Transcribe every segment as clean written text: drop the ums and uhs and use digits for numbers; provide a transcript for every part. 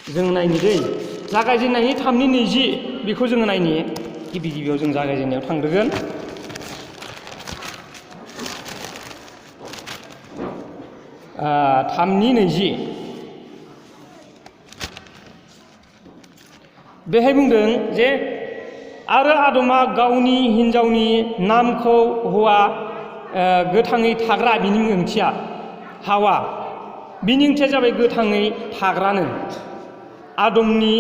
जों नायनि दै जागायजेननायनि 3:20 बेखौ जोङो नायनि गिबियाव जों जागायजेननायाव थांग्रोगोन। 3:20 बेहाय बुंदों जे आरो आदमा गावनि हिन्जावनि नामखौ हौवा गोथाङै थाग्रा, बिनि ओंथिया हावा, बिनि ओंथिया जाबाय गोथाङै थाग्रानो। आदमनि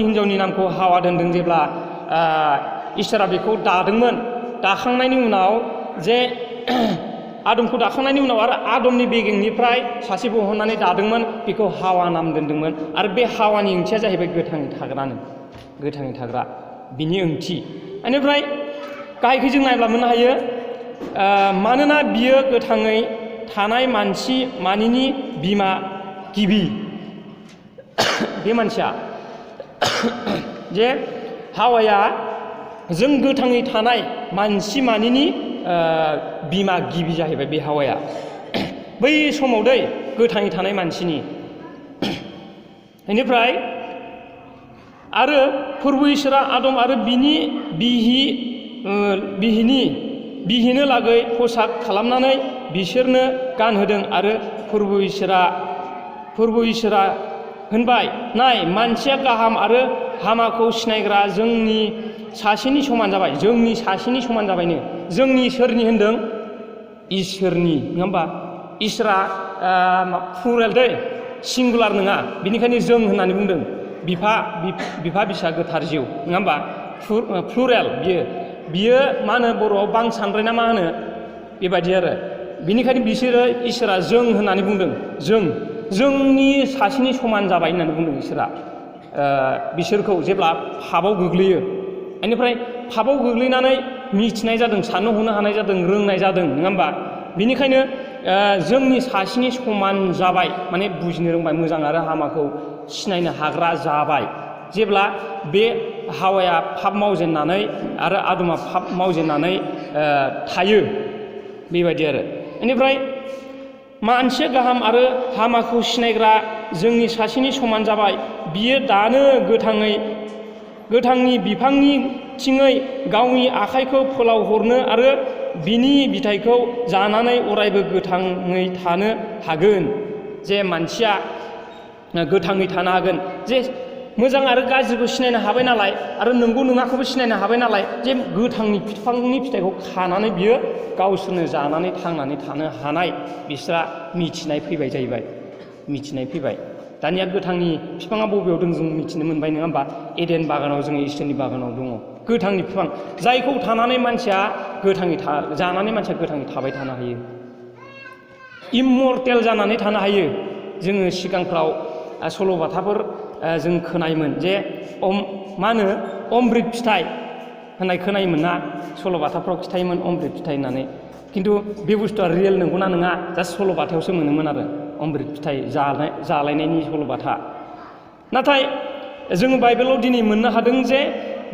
हिन्जावनि नामखौ हावा दोनदों। जेब्ला इसोरा बेखौ दादोंमोन, दाखांनायनि उनाव जे आदमखौ दाखांनायनि उनाव आरो आदमनि बेगेंनिफ्राय सासे बहननानै दादोंमोन, बेखौ हावा नाम दोनदोंमोन। आरो बे हावानि ओंथिया जाहैबाय गोथाङै थाग्रानो, गोथाङै थाग्रा बिनि ओंथि। बेनिफ्राय गाहायखै जों नायब्ला मोननो हायो, मानोना बियो गोथाङै थानाय मानसि मानिनि बिमा गिबि। बे मानसिया जे हावाया जों गोथाङै थानाय मानसि मानिनि बिमा गिबि जाहैबाय बे हावाया। बै समाव गोथाङै थानाय मानसिनि। बेनिफ्राय आरो फोरबो इसोरा आदम आरो बिनि बिहिनो लागै पसाक खालामनानै बिसोरनो गानहोदों। आरो फोरबो इसोरा होनबाय, नाय मानसिया गाहाम आरो हामाखौ सिनायग्रा जोंनि सासेनि समान जाबाय। जोंनि सासेनि समान जाबायनो। जोंनि सोरनि होनदों? इसोरनि, नङा होमबा? इसोरा प्लुरेल सिंगुलार नङा, बेनिखायनो जों होननानै बुंदों। बिफा बिसा गोथार जिउ, नङा होमबा? प्लुरेल बियो मा होनो बर'आव बांसानद्राय ना मा होनो बेबायदि आरो। बिनिखायनो बिसोरो इसोरा जों होननानै बुंदों। जोंनि सासेनि समान जाबाय होननानै बुंदों इसोरा बिसोरखौ जेब्ला पापआव गोग्लैयो। बेनिफ्राय पापआव गोग्लैनानै मिथिनाय जादों, साननो हनो हानाय जादों, रोंनाय जादों, नङा होमबा? बिनिखायनो जोंनि सासेनि समान जाबाय, माने बुजिनो रोंबाय, मोजां आरो हामाखौ सिनायनो हाग्रा जाबाय। जेब्ला बे हावाया पाप मावजेननानै आरो आदमा पाप मावजेननानै थायो, बेबायदि आरो। बेनिफ्राय मानसिया गाहाम आरो हामाखौ सिनायग्रा जोंनि सासेनि समान जाबाय। बियो दानो गोथांनि बिफांनिथिङै गावनि आखाइखौ फोलावहरनो आरो बिनि फिथाइखौ जानानै अरायबो गोथाङै थानो हागोन। जे मानसिया गोथाङै थानो हागोन, जे मोजां आरो गाज्रिखौ सिनायनो हाबाय नालाय, आरो नंगौ नङाखौबो सिनायनो हाबाय नालाय, जे गोथांनि बिफांनि फिथाइखौ खानानै बियो गावसोरनो जानानै थांनानै थानो हानाय बिस्रा मिथिनाय फैबाय जाहैबाय। मिथिनाय फैबाय। दानिया गोथांनि बिफाङा बबेयाव दं जों मिथिनो मोनबाय, नङा होमबा? एडेन बागानाव, जोङो इसोरनि बागानाव दङ गोथांनि बिफां, जायखौ जानानै मानसिया गोथाङै थाबाय थानो हायो, इममर्टेल जानानै थानो हायो। जोङो सिगांफ्राव सल'बाथाफोर जों खोनायोमोन जे मा होनो अमृत फिथाइ होननाय खोनायोमोन ना, सल'बाथाफ्राव खिथायोमोन अमृत फिथाइ होननानै। खिन्थु बे बुस्थुआ रियेल नंगौना नङा, जास्ट सल'बाथायावसो मोनोमोन आरो अमृत फिथाइ जालायनायनि सल'बाथा। नाथाय जोङो बाइबेलाव दिनै मोननो हादों जे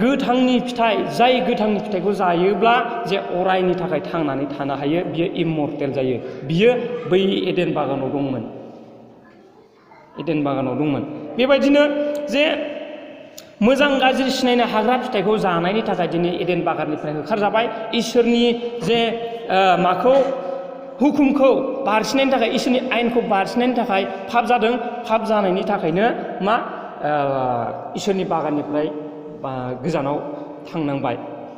गोथांनि फिथाइ, जाय गोथांनि फिथाइखौ जायोब्ला जे अरायनि थाखाय थांनानै थानो हायो, बियो इममर्टेल जायो। बियो बै एडेन बागानाव दंमोन। बेबायदिनो जे मोजां गाज्रि सिनायनो हाग्रा फिथाइखौ जानायनि थाखाय दिनै एडेन बागाननिफ्राय होखारजाबाय। इसोरनि जे हुकुमखौ बारसिनायनि थाखाय, इसोरनि आयेनखौ बारसिनायनि थाखाय पाप जादों। पाप जानायनि थाखायनो इसोरनि बागाननिफ्राय गोजानाव थांनांबाय,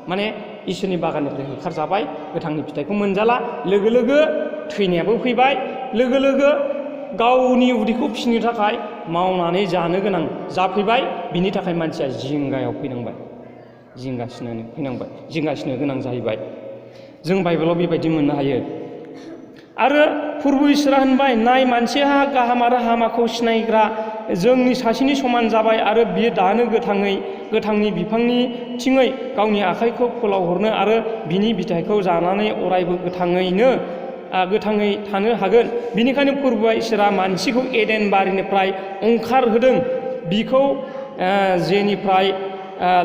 माने इसोरनि बागाननिफ्राय होखारजाबाय, गोथांनि फिथाइखौ मोनजाला। लोगो लोगो थैनायाबो फैबाय, लोगो लोगो गावनि उदैखौ फिसिनो थाखाय मावनानै जानो गोनां जाफैबाय। बिनि थाखाय मानसिया जिंगासिनो गोनां जाहैबाय। जों बाइबेलाव बेबायदि मोननो हायो। आरो फोरबो इसोरा होनबाय, नाय मानसिया गाहाम आरो हामाखौ सिनायग्रा जोंनि सासेनि समान जाबाय। आरो बियो दानो गोथांनि बिफांनिथिङै गावनि आखाइखौ फोलावहरनो आरो बिनि फिथाइखौ जानानै अरायबो गोथाङै थानो हागोन। बिनिखायनो फोरबोआ इसोरा मानसिखौ एडेन बारिनिफ्राय ओंखारहोदों। बिखौ जेनिफ्राय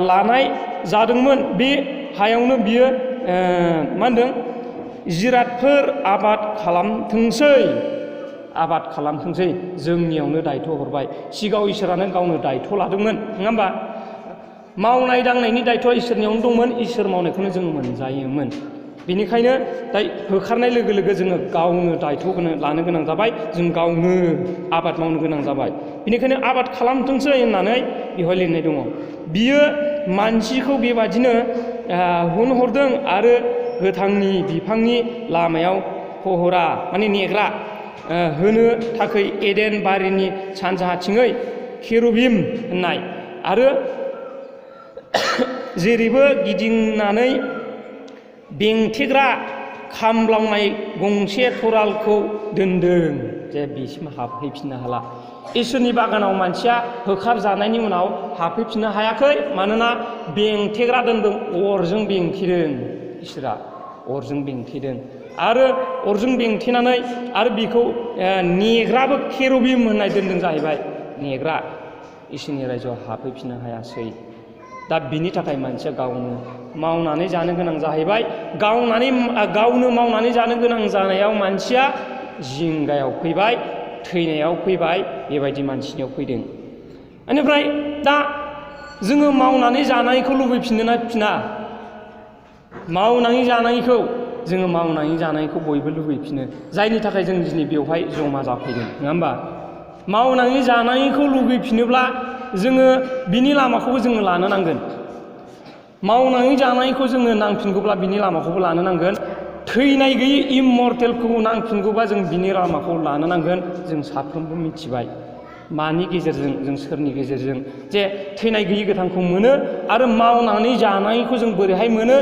लानाय जादोंमोन, बे हायावनो बियो जिरादफोर आबाद खालामथोंसै। आबाद खालामथोंसै जोंनियावनो दायथ' हरबाय। सिगाङाव इसोरानो गावनो दायथ' लादोंमोन, नङा होमबा? मावनाय दांनायनि दायथ'आ इसोरनियावनो दंमोन, इसोर मावनायखौनो जों मोनजायोमोन। बेनिखायनो दा होखारनाय लोगो लोगो जोङो गावनो दायथ' लानो गोनां जाबाय, जों गावनो आबाद मावनो गोनां जाबाय। बेनिखायनो आबाद खालामथोंसै होननानै बेवहाय लिरनाय दङ। बियो मानसिखौ बेबादिनो होनहरदों आरो गोथांनि बिफांनि लामायाव पहरा माने नेग्रा होनो थाखाय एडेन बारिनि सानजाहाथिङै केरुबिम होननाय आरो जेरैबो गिदिंनानै बेंथेग्रा खामब्लावनाय गंसे थरालखौ दोनदों, जे बिसिम हाबहैफिननो हाला। इसोरनि बागानाव मानसिया होखारजानायनि उनाव हाबफैफिननो हायाखै, मानोना बेंथेग्रा दोनदों, अरजों बेंथेदों। इसोरा अरजों बेंथेदों आरो अरजों बेंथेनानै आरो बेखौ नेग्राबो केरुबिम होननाय दोनदों जाहैबाय, नेग्रा। इसोरनि रायजोआव हाबफैफिननो हायासै। दा बिनि थाखाय मानसिया गावनो मावनानै जानो गोनां जाहैबाय। गावनो मावनानै जानो गोनां जानायाव मानसिया जिंगायाव फैबाय, थैनायाव फैबाय, बेबायदि मानसिनियाव फैदों। बेनिफ्राय दा जोङो मावनानै जानायखौ लुबैफिनो ना फिना? मावनानै जानायखौ जोङो मावनानै जानायखौ बयबो लुबैफिनो, जायनि थाखाय जों दिनै बेवहाय जमा जाफैदों, नङा होमबा? मावनानै जानायखौ लुबैफिनोब्ला जोङो बिनि लामाखौबो जोङो लानो नांगोन। मावनानै जानायखौ जोङो नांफिनगौब्ला बिनि लामाखौबो लानो नांगोन। थैनाय गैयै इममर्टेलखौ नांफिनगौबा जों बिनि लामाखौ लानो नांगोन। जों साफ्रोमबो मिथिबाय मानि गेजेरजों, जों सोरनि गेजेरजों जे थैनाय गैयै गोथांखौ मोनो आरो मावनानै जानायखौ जों बोरैहाय मोनो,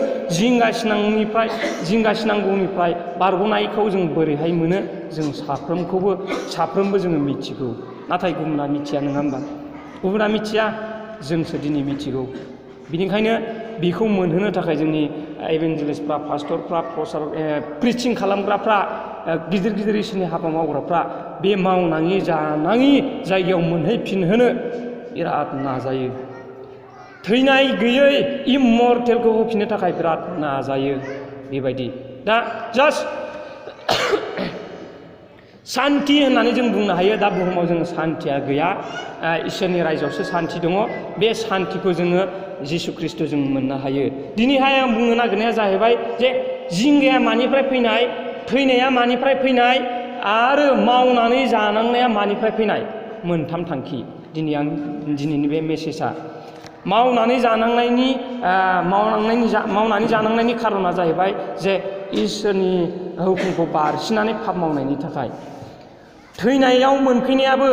जिंगासिनांगौनिफ्राय बारग'नायखौ जों बोरैहाय मोनो, जों साफ्रोमबो जोङो मिथिगौ। नाथाय गुबुना मिथिया, नङा होमबा? गुबुना मिथिया, जोंसो दिनै मिथिगौ। बिनिखायनो बेखौ मोनहोनो थाखाय जोंनि इभान्जेलिस्टफ्रा, पास्टरफ्रा, प्रिचिं खालामग्राफ्रा, गिदिर गिदिर इसोरनि हाबा मावग्राफ्रा बे मावनाङि जानाङि जायगायाव मोनहैफिनहोनो बिराद नाजायो। थैनाय गैयै इममर्टेलखौ होफिननो थाखाय बिराद नाजायो। बेबायदि दा जास्ट सान्थि होननानै जों बुंनो हायो। दा बुहुमाव जोङो सान्थिया गैया, इसोरनि रायजोआवसो सान्थि दङ। बे सान्थिखौ जोङो जिसु ख्रिस्ट'जों मोननो हायो। दिनैहाय आं बुंनो नागिरनाया जाहैबाय जे जिंगाया मानिफ्राय फैनाय, थैनाया मानिफ्राय फैनाय आरो मावनानै जानांनाया मानिफ्राय फैनाय, मोनथाम थांखि। दिनैनि बे मेसेजआ मावनानै जानांनायनि खारना जाहैबाय जे इसोरनि हुकुमखौ बारसिनानै पाप मावनायनि थाखाय। थैनायाव मोनफैनायाबो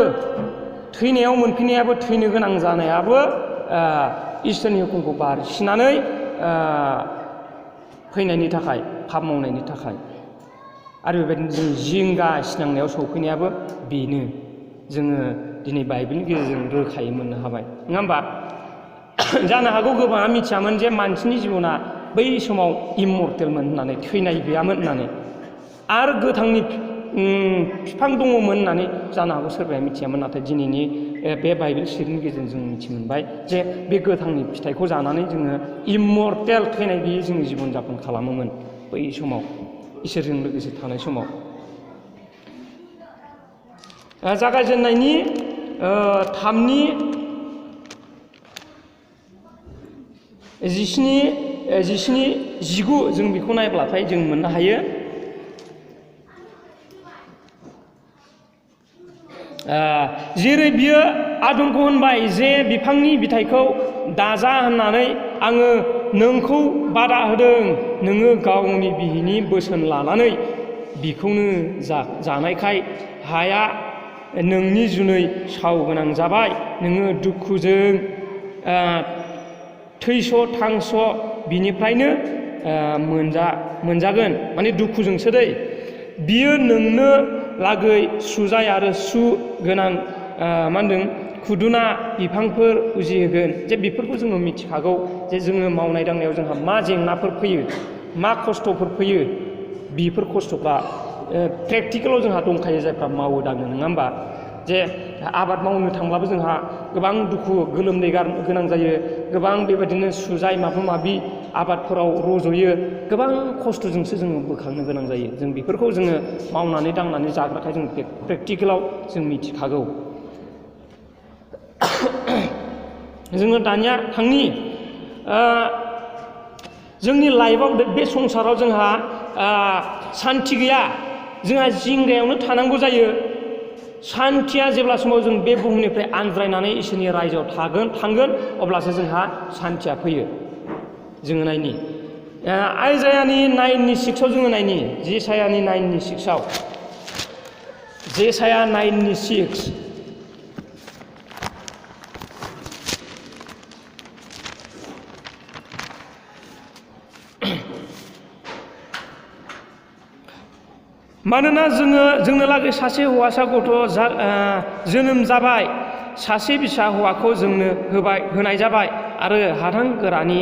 थैनो गोनां जानायाबो इसोरनि हुकुमखौ बारसिनानै फैनायनि थाखाय, पाप मावनायनि थाखाय। आरो बेबायदिनो जों जिंगा सिनांनायाव सौफैनायाबो बेनो। जोङो दिनै बाइबेलनि गेजेरजों रोखायै मोननो हाबाय, नङा होमबा? जानो हागौ गोबाङा मिथियामोन जे मानसिनि जिबना बै समाव इममर्टेलमोन होननानै, थैनाय गैयामोन होननानै, आरो गोथांनि बिफां दङमोन होननानै जानो हागौ सोरबाया मिथियामोन। नाथाय दिनैनि बे बाइबेल स्टडीनि गेजेरजों जों मिथि मोनबाय जे बे गोथांनि फिथाइखौ जानानै जोङो इममर्टेल, थैनाय गैयै जोंनि जिबन जापन खालामोमोन बै समाव, इसोरजों लोगोसे थानाय समाव। जागायजेननायनि 3:17-19 जों बेखौ नायब्लाथाय जों मोननो हायो। जेरै बियो आदमखौ होनबाय जे बिफांनि बिथाइखौ दाजा होननानै आङो नोंखौ बादा होदों, नोङो गावनि बिहिनि बोसोन लानानै बिखौनो जानायखाय हाया नोंनि जुनै साव गोनां जाबाय, नोङो दुखुजों थैस' थांस' बिनिफ्रायनो मोनजागोन, माने दुखुजोंसो दै। बियो नोंनो लागै सुजाय आरो सु गोनां खुदुना बिफांफोर उजिहोगोन। जे बेफोरखौ जोङो मिथिखागौ जे जोङो मावनाय दांनायाव जोंहा मा जेंनाफोर फैयो, मा खस्थ'फोर फैयो। बेफोर खस्थ'फ्रा प्रेक्टिकेलाव जोंहा दंखायो, जायफ्रा मावो दाङो, नङा होमबा? जे आबाद मावनो थांब्लाबो जोंहा गोबां दुखु गोलोमदै गारनो गोनां जायो, गोबां बेबायदिनो सुजाय माबा माबि आबादफोराव रज'यो, गोबां खस्थ'जोंसो जोङो बोखांनो गोनां जायो। जों बेफोरखौ जोङो मावनानै दांनानै जाग्राखाय जों प्रेक्टिकेलाव जों मिथिखागौ। जोङो दानिया जोंनि लाइफआव बे संसाराव जोंहा सान्थि गैया, जोंहा जिंगायावनो थानांगौ जायो। सान्थिया जेब्ला समाव जों बे बुहुमनिफ्राय आनज्रायनानै इसोरनि रायजोआव थांगोन अब्लासो जोंहा सान्थिया फैयो। जोङो नायनि आइजायानि 9:6 जोङो नायनि, जेसायानि 9:6 जेसाया 9:6 मानोना जोंनो लागै सासे हौवासा गथ' जोनोम जाबाय, सासे फिसा हौवाखौ जोंनो होनाय जाबाय आरो हादां गोरानि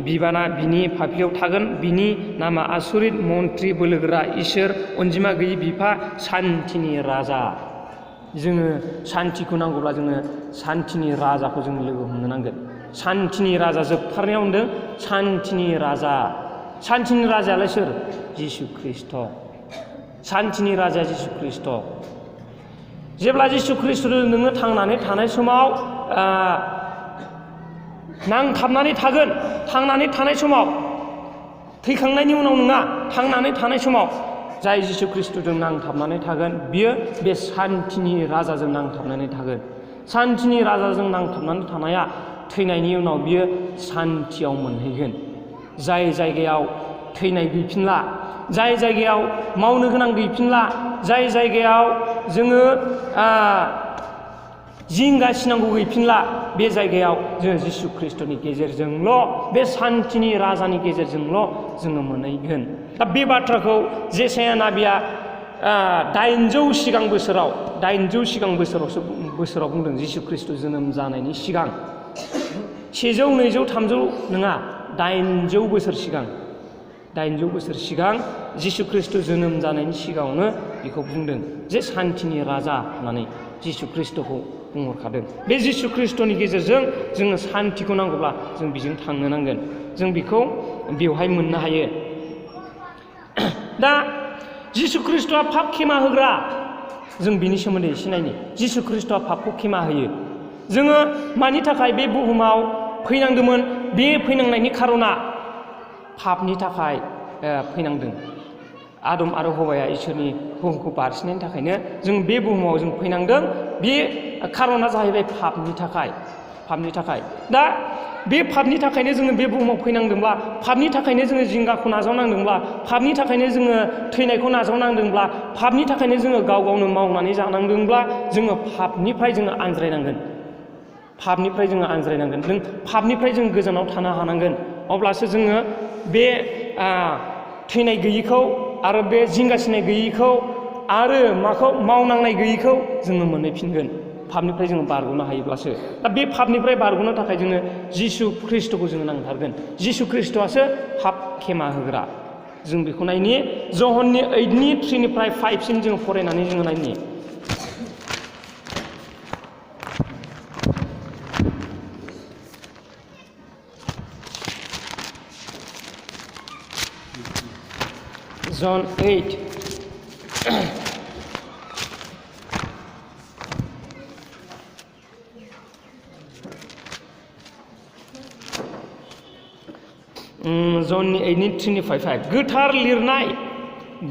बिबाना बिनि फाफ्लियाव थागोन। बिनि नामा आसुरित, मन्त्रि, बोलोगोरा, इसोर, अनजिमा गैयि बिफा, सान्थिनि राजा। जोङो सान्थिखौ नांगौब्ला जोङो सान्थिनि राजाखौ जों लोगो हमनो नांगोन। सान्थिनि राजा जोबथारनायाव होनदों सान्थिनि राजा। सान्थिनि राजायालाय सोर? जिसु ख्रिस्ट'। सान्थिनि राजाया जिसु ख्रिस्ट'। जेब्ला जिसु ख्रिस्ट'जों नोङो थांनानै थानाय समाव नांथाबनानै थागोन, थांनानै थानाय समाव, थैखांनायनि उनाव नङा, थांनानै थानाय समाव जाय जिसु ख्रिस्ट'जों नांथाबनानै थागोन बियो बे सान्थिनि राजाजों नांथाबनानै थागोन। सान्थिनि राजाजों नांथाबनानै थानाया थैनायनि उनाव बियो सान्थियाव मोनहैगोन। जाय जायगायाव थैनाय गैफिनला, जाय जायगायाव मावनो गोनां गैफिनला, जाय जायगायाव जोङो जिंगासिनांगौ गैफिनला, बे जायगायाव जोङो जिसु ख्रिस्ट'नि गेजेरजोंल', बे सान्थिनि राजानि गेजेरजोंल' जोङो मोनहैगोन। दा बे बाथ्राखौ जेसाया नाबिया 800 सिगां बोसोराव बुंदों। जिसु ख्रिस्ट' जोनोम जानायनि सिगां 100, 200, 300 नङा, 800 बोसोर सिगां, 800 बोसोर सिगां जिसु ख्रिस्ट' जोनोम जानायनि सिगाङावनो बेखौ बुंदों जे सान्थिनि राजा होननानै जिसु ख्रिस्ट'खौ बुंहरखादों। बे जिसु ख्रिस्ट'नि गेजेरजों जोङो सान्थिखौ नांगौब्ला जों बेजों थांनो नांगोन। जों बेखौ बेवहाय मोननो हायो। दा जिसु ख्रिस्ट'आ पाप खेमा होग्रा, जों बिनि सोमोन्दै एसे नायनि। जिसु ख्रिस्ट'आ पापखौ खेमा होयो। जोङो मानि थाखाय बे बुहुमाव फैनांदोंमोन? बे फैनांनायनि खार'ना पापनि थाखाय फैनांदों। आदम आरो हौवाया इसोरनि बुहुमखौ बारसिनायनि थाखायनो जों बे बुहुमाव जों फैनांदों। बे खार'ना जाहैबाय पापनि थाखाय। दा बे पापनि थाखायनो जोङो बे बुहुमाव फैनांदोंब्ला, पापनि थाखायनो जोङो जिंगाखौ नाजावनांदोंब्ला, पापनि थाखायनो जोङो थैनायखौ नाजावनांदोंब्ला, पापनि थाखायनो जोङो गाव गावनो मावनानै जानांदोंब्ला, जोङो पापनिफ्राय जोङो आनज्रायनांगोन। जों पापनिफ्राय जों गोजानाव थानो हानांगोन। अब्लासो जोङो बे थैनाय गैयिखौ आरो बे जिंगासिनाय गैयिखौ आरो माखौ मावनांनाय गैयिखौ जोङो मोनहैफिनगोन। पापनिफ्राय जोङो बारग'नो हायोब्लासो। दा बे पापनिफ्राय बारग'नो थाखाय जोङो जिसु ख्रिस्ट'खौ जोङो नांथारगोन। जिसु ख्रिस्ट'आसो पाप खेमा होग्रा। जों बेखौ नायनि जहननि 8:3-5 जोङो फरायनानै जोङो नायनि। John 8 जननि 8:3-5 गोथार लिरनाय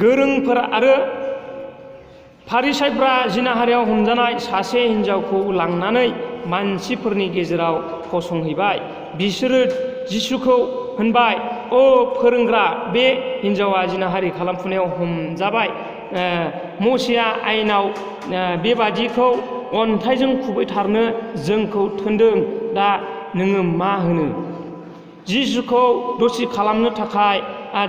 गोरोंफोर आरो फारिसायफ्रा जिनाहारियाव हमजानाय सासे हिन्जावखौ लांनानै मानसिफोरनि गेजेराव फसंहैबाय। बिसोरो जिसुखौ होनबाय, "ओ फोरोंग्रा, बे हिन्जावा जिनाहारि खालामफुनायाव हमजाबाय। मोसेआ आयेनाव बेबादिखौ अन्थाइजों खुबैथारनो जोंखौ थोनदों। दा नोङो मा होनो?" जिसुखौ दसि खालामनो थाखाय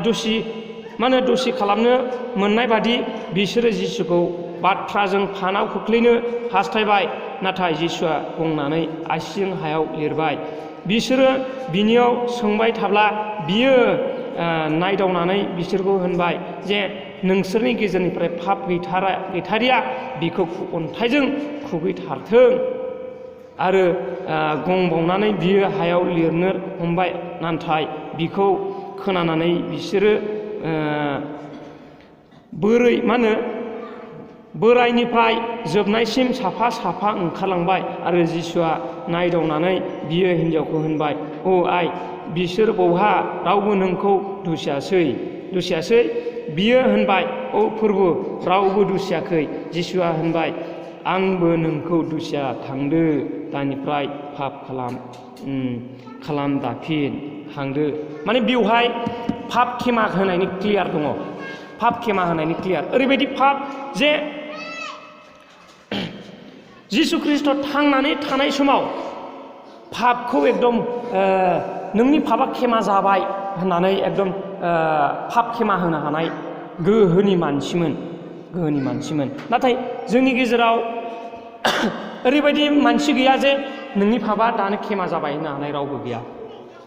दसि खालामनो मोननाय बादि बिसोरो जिसुखौ बाथ्राजों फानाव खोख्लैनो हास्थायबाय। नाथाय जिसुआ गंनानै आसिजों हायाव लिरबाय। बिसोरो बिनियाव सोंबाय थाब्ला बियो नायदावनानै बिसोरखौ होनबाय जे नोंसोरनि गेजेरनिफ्राय पाप गैथारिया बिखौ अन्थाइजों खुबैथारथों। आरो गं बावनानै बियो हायाव लिरनो हमबाय, नाथाय बिखौ खोनानानै बिसोरो बोरायनिफ्राय जोबनायसिम साफा साफा ओंखारलांबाय। आरो जिसुआ नायदावनानै बियो हिन्जावखौ होनबाय, अ आइ, बिसोर बहा रावबो नोंखौ दुसियासै? बियो होनबाय, अ फोरबु, रावबो दुसियाखै। जिसुआ होनबाय, आंबो नोंखौ दुसिया, थांदो, दानिफ्राय पाप खालाम दाफिन, थांदो। माने बेवहाय पाप खेमा होनायनि क्लियार दङ। पाप खेमा होनायनि क्लियार ओरैबायदि पाप जे जिसु ख्रिस्ट' थांनानै थानाय समाव पापखौ एकदम नोंनि पापा खेमा जाबाय होननानै एकदम पाप खेमा होनो हानाय गोहोनि मानसिमोन। नाथाय जोंनि गेजेराव ओरैबायदि मानसि गैया जे नोंनि पापा दानो खेमा जाबाय होननो हानाय रावबो गैया।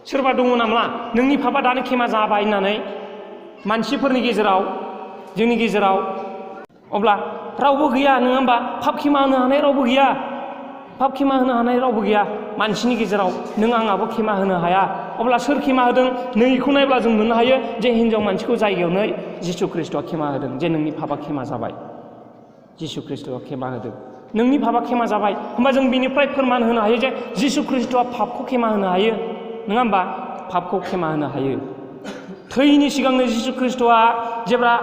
सोरबा दङ नामा नोंनि पापा दानो खेमा जाबाय होननानै मानसिफोरनि गेजेराव, जोंनि गेजेराव? अब्ला रावबो गैया, नङा होमबा? पाप खेमा होनो हानाय रावबो गैया। पाप खेमा होनो हानाय रावबो गैया मानसिनि गेजेराव। नों आंहाबो खेमा होनो हाया। अब्ला सोर खेमा होदों? नैखौ नायब्ला जों मोननो हायो जे हिन्जाव मानसिखौ जायगायावनो जिसु ख्रिस्ट'आ खेमा होदों, जे नोंनि पापा खेमा जाबाय। जिसु ख्रिस्ट'आ खेमा होदों, नोंनि पापा खेमा जाबाय। होमबा जों बिनिफ्राय फोरमान होनो हायो जे जिसु ख्रिस्ट'आ पापखौ खेमा होनो हायो, नङा होमबा? पापखौ खेमा होनो हायो। थैनि सिगांनो जिसु ख्रिस्ट'आ जेब्ला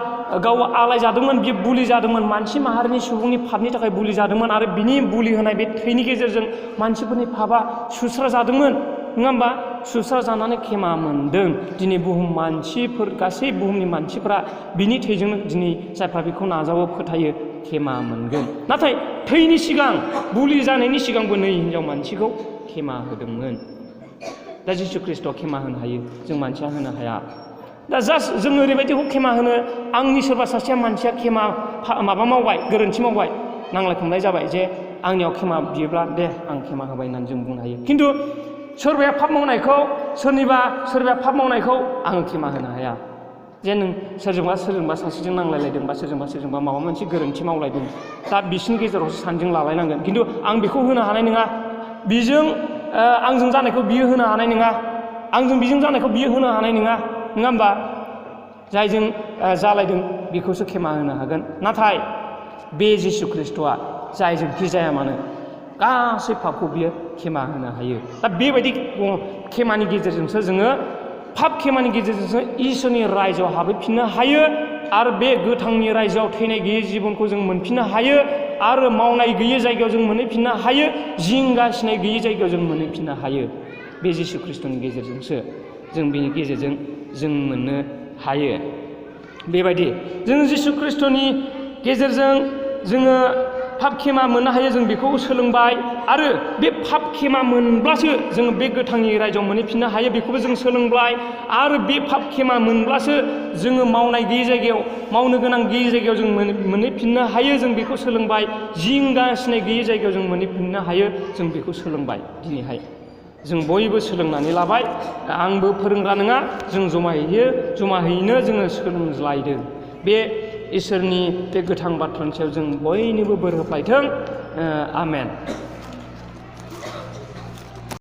गाव आलाय जादोंमोन, बियो बुलि जादोंमोन, मानसि माहारिनि सुबुंनि पापनि थाखाय बुलि जादोंमोन। आरो बिनि बुलि होनाय बे थैनि गेजेरजों मानसिफोरनि पापा सुस्रा जादोंमोन, नङा होमबा? सुस्रा जानानै खेमा मोनदों। दिनै गासै बुहुमनि मानसिफोरा बिनि थैजोंनो दिनै जायफ्रा बेखौ नाजावो, फोथायो, खेमा मोनगोन। नाथाय थैनि सिगां, बुलि जानायनि सिगांबो नै हिन्जाव मानसिखौ खेमा होदोंमोन। दा जिसु ख्रिस्ट'आ खेमा होनो हायो, जों मानसिया होनो हाया। दा जास्ट जों ओरैबायदिखौ खेमा होनो, आंनि सोरबा सासेया मानसिया गोरोन्थि मावबाय, नांलाय खमलाय जाबाय, जे आंनियाव खेमा बियोब्ला दे आं खेमा होबाय होननानै जों बुंनो हायो। खिन्थु सोरबाया पाप मावनायखौ आङो खेमा होनो हाया। जे नों सोरजोंबा सासेजों नांलायलायदों, बा सोरजोंबा माबा मोनसे गोरोन्थि मावलायदों, दा बिसोरनि गेजेरावसो सानैजों लालायनांगोन। खिन्थु आं बेखौ होनो हानाय नङा। आंजों जानायखौ बियो होनो हानाय नङा, आंजों बिजों जानायखौ बियो होनो हानाय नङा, नङा होमबा? जायजों जालायदों बेखौसो खेमा होनो हागोन। नाथाय बे जिसु ख्रिस्ट'आ जायजोंखि जाया मानो गासै पापखौ बियो खेमा होनो हायो। दा बेबायदि खेमानि गेजेरजोंसो जोङो, पाप खेमानि गेजेरजोंसो इसोरनि रायजोआव हाबहैफिननो हायो। आरो बे गोथांनि रायजोआव थैनाय गैयै जिबनखौ जों मोनफिननो हायो। आरो मावनाय गैयै जायगायाव जों मोनहैफिननो हायो। जिंगा सिनाय गैयै जायगायाव जों मोनहैफिननो हायो। बे जिसु ख्रिस्ट'नि गेजेरजोंसो जों बेनि गेजेरजों जों मोननो हायो। बेबायदि जों जिसु ख्रिस्ट'नि गेजेरजों जोङो पाप खेमा मोननो हायो। जों बेखौ सोलोंबाय। आरो बे पाप खेमा मोनब्लासो जोङो बे गोथांनि रायजोआव मोनहैफिननो हायो, बेखौबो जों सोलोंबाय। आरो बे पाप खेमा मोनब्लासो जोङो मावनाय गैयै जायगायाव, मावनो गोनां गैयै जायगायाव जों मोनहैफिननो हायो, जों बेखौ सोलोंबाय। जिंगा सिनाय गैयै जायगायाव जों मोनहैफिननो हायो, जों बेखौ सोलोंबाय। दिनैहाय जों बयबो सोलोंनानै लाबाय। आंबो फोरोंग्रा नङा, जों जमाहैनो जोङो सोलोंलायदों। बे इसोरनि बे गोथां बाथ्रानि सायाव जों बयनोबो बोर होफ्लायथों। आमेन।